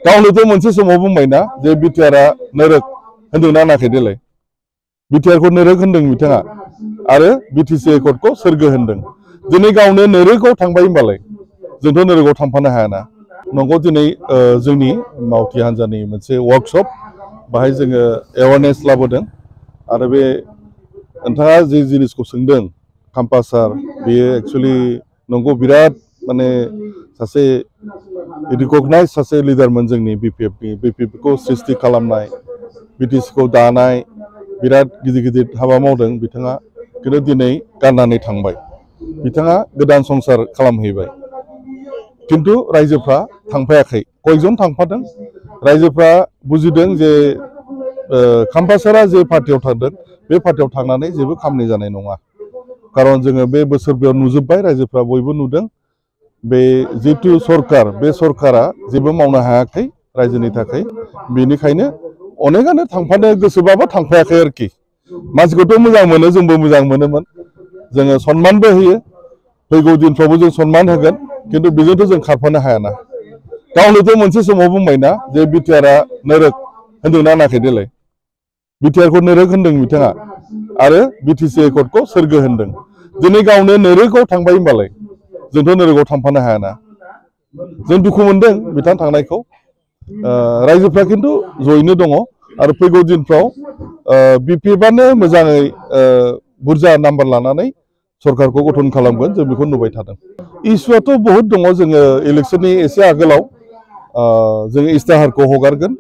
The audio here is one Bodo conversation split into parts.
गावनोथ' मोनसे समाव बुंबायना जे बिटिआरआ नोरोग होनदोंना होनाखै देलाय बिटिआरखौ नोरोग होनदों बिथाङा आरो बिटिसि एकर्डखौ सोरगो होनदों दिनै गावनो नोरोगाव थांबाय होनबालाय जोंथ' नोरोगाव थांफानो हायाना नंगौ दिनै जोंनि मावथि हान्जानि मोनसे वर्कशप बाहाय जोङो एवारनेस लाबोदों आरो बे नोंथाङा जे जिनिसखौ सोंदों काम्पासार बेयो एक्चुअलि नंगौ बिराद माने सासे रिकगनाइज सासे लिडारमोन जोंनि बिपिएफनि बिपिएफखौ सृष्टि खालामनाय बिटिसिखौ दानाय बिराद गिदिर गिदिर हाबा मावदों बिथाङा खिन्थु दिनै गारनानै थांबाय बिथाङा गोदान संसार खालामहैबाय खिन्थु रायजोफ्रा थांफायाखै कयजन थांफादों रायजोफ्रा बुजिदों जे काम्पासारा जे पार्टियाव थांदों बे पार्टियाव थांनानै जेबो खामानि जानाय नङा खारन जोङो बे बोसोरब्रैयाव नुजोब्बाय रायजोफ्रा बयबो नुदों बे जितु सरकार बे सरकारा जेबो मावनो हायाखै रायजोनि थाखाय बेनिखायनो अनेकानो थांफानो गोसोबाबो थांफायाखै आरोखि मानसिखौथ' मोजां मोनो जोंबो मोजां मोनोमोन जोङो सनमानबो होयो फैगौ दिनफ्रावबो जों सनमान होगोन खिन्थु बेजोंथ' जों खारफानो हायाना गावनोथ' मोनसे समाव बुंबायना जे बिटिआरआ नोरोग होनदोंना होनाखै देलाय बिटिआरखौ नोरोग होनदों बिथाङा आरो बिटिसि एकर्डखौ सोरगो होनदों दिनै गावनो नोरोगाव थांबाय होनबालाय जोंथ' नोरोगाव थांफानो हायाना जों दुखु मोनदों बिथां थांनायखौ रायजोफ्रा खिन्थु जयैनो दङ आरो फैगौ दिनफ्राव बिपिएफआनो मोजाङै बुरजा नाम्बार लानानै सरकारखौ गठन खालामगोन जों बेखौ नुबाय थादों इस्युआथ' बहुद दङ जोङो इलेक्सननि एसे आगोलाव जोङो इस्ताहारखौ हगारगोन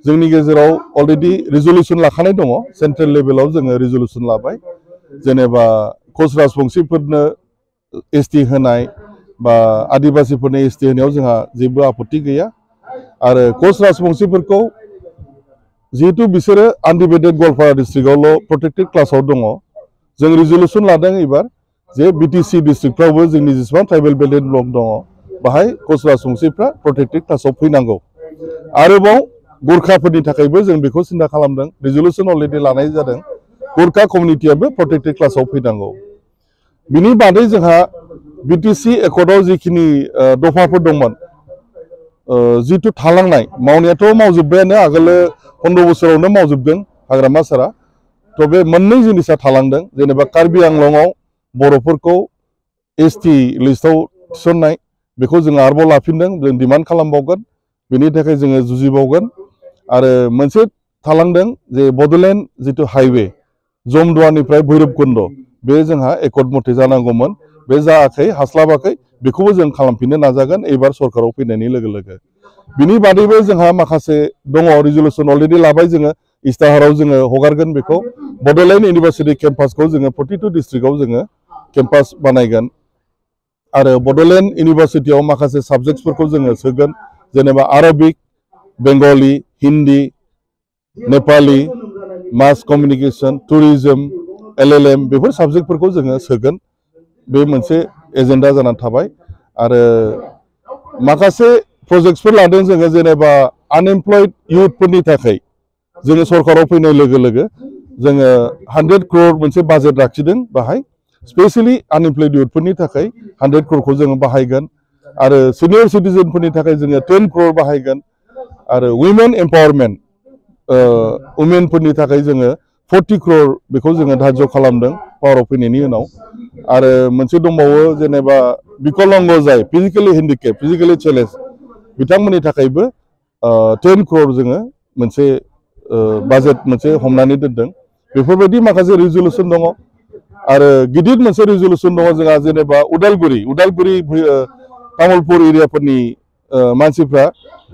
जोंनि गेजेराव अलरेडि रिजलिउसन लाखानाय दङ सेन्ट्रेल लेभेलाव जोङो रिजलिउसन लाबाय जेनेबा कच राजबंसिफोरनो एसटि होनाय बा आदिबासिफोरनो एसटि होनायाव जोंहा जेबो आपत्ति गैया आरो कच राजबंसिफोरखौ जिहेतु बिसोरो आनडिभाइडेड गवालपारा डिस्ट्रिक्टआवल' प्रटेक्टेड क्लासाव दङ जों रिजलिउसन लादों एबार जे बिटिसि डिस्ट्रिक्टफ्रावबो जोंनि जेसेबां ट्राइबेल बेल्टेड ब्लक दङ बाहाय कच राजबंसिफ्रा प्रटेक्टेड क्लासाव फैनांगौ आरोबाव गुरखाफोरनि थाखायबो जों बेखौ सिन्था खालामदों रिजलिउसन अलरेडि लानाय जादों गुरखा कमिउनिटियाबो प्रटेक्टेड क्लासाव फैनांगौ बिनि बादै जोंहा बिटिसि एकर्डआव जिखिनि दफाफोर दंमोन जिथु थालांनाय मावनायाथ' मावजोब्बायानो आगोलो 15 बोसोरावनो मावजोबदों हाग्रामा सारा थ' बे मोननै जिनिसा थालांदों जेनेबा कार्बि आंलंआव बर'फोरखौ एसटि लिस्टआव थिसननाय बेखौ जोङो आरोबाव लाफिनदों जों डिमान्ड खालामबावगोन बेनि थाखाय जोङो जुजिबावगोन आरो मोनसे थालांदों जे बड'लेण्ड जिथु हाइवे जमदुवारनिफ्राय भैरबकुन्द बे जोंहा एकर्ड मथे जानांगौमोन बे जायाखै हास्लाबाखै बेखौबो जों खालामफिननो नाजागोन एबार सरकाराव फैनायनि लोगो लोगो बिनि बादैबो जोंहा माखासे दङ रिजलिउसन अलरेडि लाबाय जोङो इस्ताहाराव जोङो हगारगोन बेखौ बड'लेण्ड इउनिभार्सिटि केम्पासखौ जोङो 42 डिस्ट्रिक्टआव जोङो केम्पास बानायगोन आरो बड'लेण्ड इउनिभार्सिटियाव माखासे साबजेक्टसफोरखौ जोङो सोगोन जेनेबा आरबिक बेंगलि हिन्दी नेपालि मास कमिउनिकेसन टुरिज्म एलएलएम बेफोर साबजेक्टफोरखौ जोङो सोगोन बे मोनसे एजेन्डा जानानै थाबाय आरो माखासे प्रजेक्टसफोर लादों जोङो जेनेबा आनएमप्लयड इउथफोरनि थाखाय जोङो सरकाराव फैनाय लोगो लोगो जोङो 100 crore मोनसे बाजेट लाखिदों बाहाय स्पेशली आनएमप्लयड इउथफोरनि थाखाय 100 crore जोङो बाहायगोन आरो सिनियर सिटिजेनफोरनि थाखाय जोङो 10 crore बाहायगोन आरो वुमेन एम्पावारमेन्ट वुमेनफोरनि थाखाय जोङो 40 crore बेखौ जोङो धार्य खालामदों पावाराव फैनायनि उनाव आरो मोनसे दंबावो जेनेबा विकलांग जाय फिजिकेलि हेन्डिकेप फिजिकेलि चेलेन्ज बिथांमोननि थाखायबो 10 crore जोङो मोनसे बाजेट मोनसे हमनानै दोनदों बेफोरबायदि माखासे रिजलिउसन दङ आरो गिदिर मोनसे रिजलिउसन दङ जोंहा जेनेबा उदालगुरि तामुलपुर एरियाफोरनि मानसिफ्रा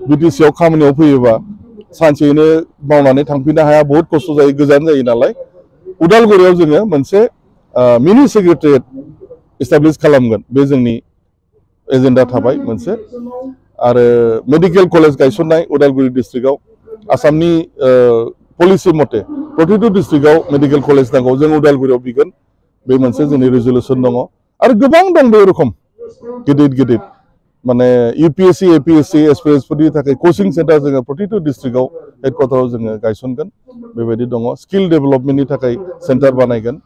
बिटिसिआव खामानियाव फैयोबा सानसेयैनो मावनानै थांफिननो हाया बहुत खस्थ' जायो गोजान जायो नालाय उदालगुरियाव जोङो मोनसे मिनि सेक्रेटारियेट इस्टाब्लिश खालामगोन बे जोंनि एजेन्डा थाबाय मोनसे आरो मेडिकेल कलेज गायसननाय उदालगुरि डिस्ट्रिक्टआव आसामनि पलिसि मथे प्रतिटु डिस्ट्रिक्टआव मेडिकेल कलेज नांगौ जों उदालगुरियाव बिगोन बे मोनसे जोंनि रिजलिउसन दङ आरो गोबां दं बे रोखोम गिदिर गिदिर माने यूपीएससी एपीएससी एसपीएसफोरनि थाखाय कोचिं सेन्टार जोङो प्रतिटु डिस्ट्रिक्टआव हेडक्वार्टाराव जोङो गायसनगोन बेबायदि दङ स्किल डेभेलपमेन्टनि थाखाय सेन्टार बानायगोन